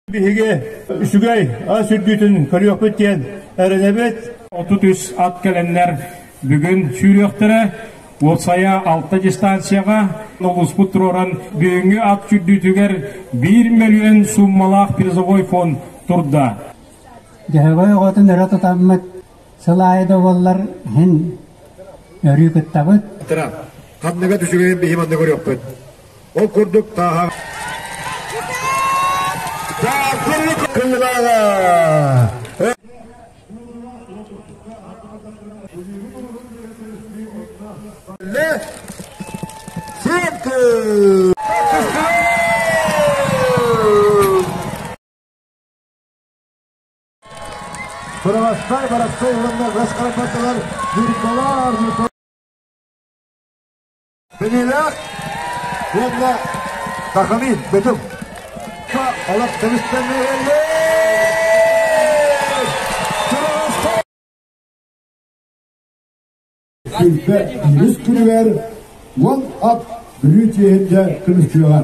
Биһиги үчүгэй ас үрдүүтүн көрүөхпүт диэн эрэнэбит. 33 ат кэлэннэр бүгүн сүүрүөхтэрэ. Уопсайа алта дистанцияҕа улууспут туруоран бүгүҥҥү ат сүүрдүүтүгэр биир мөлүйүөн сууммалаах призовой фонд турда. Дьөһөгөй оҕотун өрө тутаммыт сыл аайы да буоллар иһин өрүү кыттабыт. Ханныга түсүгэйин биһи манна көрүөхпүт. Ол курдук тааһа кыылааҕа Быраҕастар барахсай уонна гас харапатталар Ньурбалар Бэниэлээх уонна Тахамин Бөтүҥ олох көмүскэннэ Сүүрбэ үһүс күнүгэр 10 ат Бүлүү чиэһин көмүскүөҕэ.